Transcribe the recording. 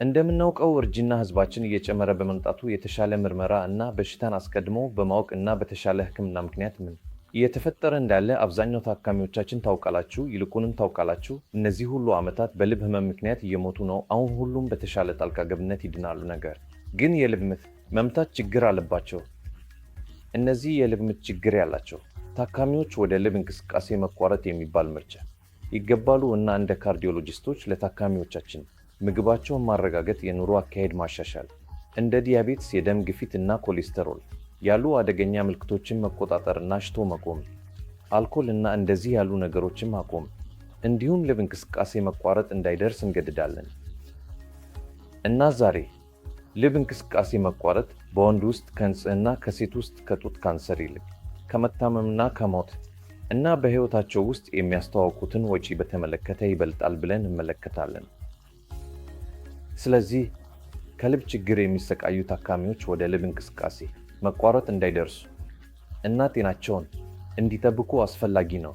እንደምናውቀው እርጅና ህዝባችን እየጨመረ በመምጣቱ የተሻለ ምርመራ እና በሽታን አስቀድሞ በማወቅ እና በተሻለ ሕክምና ምክንያት ምን እየተፈጠረ እንዳለ አብዛኛው ታካሚዎቻችን ታውቃላችሁ፣ ይልቁንም ታውቃላችሁ፣ እነዚህ ሁሉ ዓመታት በልብ ህመም ምክንያት እየሞቱ ነው። አሁን ሁሉም በተሻለ ጣልቃ ገብነት ይድናሉ። ነገር ግን የልብ ምት መምታት ችግር አለባቸው። እነዚህ የልብ ምት ችግር ያላቸው ታካሚዎች ወደ ልብ እንቅስቃሴ መቋረጥ የሚባል ምርጫ ይገባሉ እና እንደ ካርዲዮሎጂስቶች ለታካሚዎቻችን ምግባቸውን ማረጋገጥ፣ የኑሮ አካሄድ ማሻሻል፣ እንደ ዲያቤትስ፣ የደም ግፊት እና ኮሌስተሮል ያሉ አደገኛ ምልክቶችን መቆጣጠር እና ሽቶ መቆም፣ አልኮል እና እንደዚህ ያሉ ነገሮችን ማቆም፣ እንዲሁም ልብ እንቅስቃሴ መቋረጥ እንዳይደርስ እንገድዳለን። እና ዛሬ ልብ እንቅስቃሴ መቋረጥ በወንድ ውስጥ ከንጽህና ከሴት ውስጥ ከጡት ካንሰር ይልቅ ከመታመምና ከሞት እና በሕይወታቸው ውስጥ የሚያስተዋውቁትን ወጪ በተመለከተ ይበልጣል ብለን እንመለከታለን። ስለዚህ ከልብ ችግር የሚሰቃዩ ታካሚዎች ወደ ልብ እንቅስቃሴ መቋረጥ እንዳይደርሱ እና ጤናቸውን እንዲጠብቁ አስፈላጊ ነው።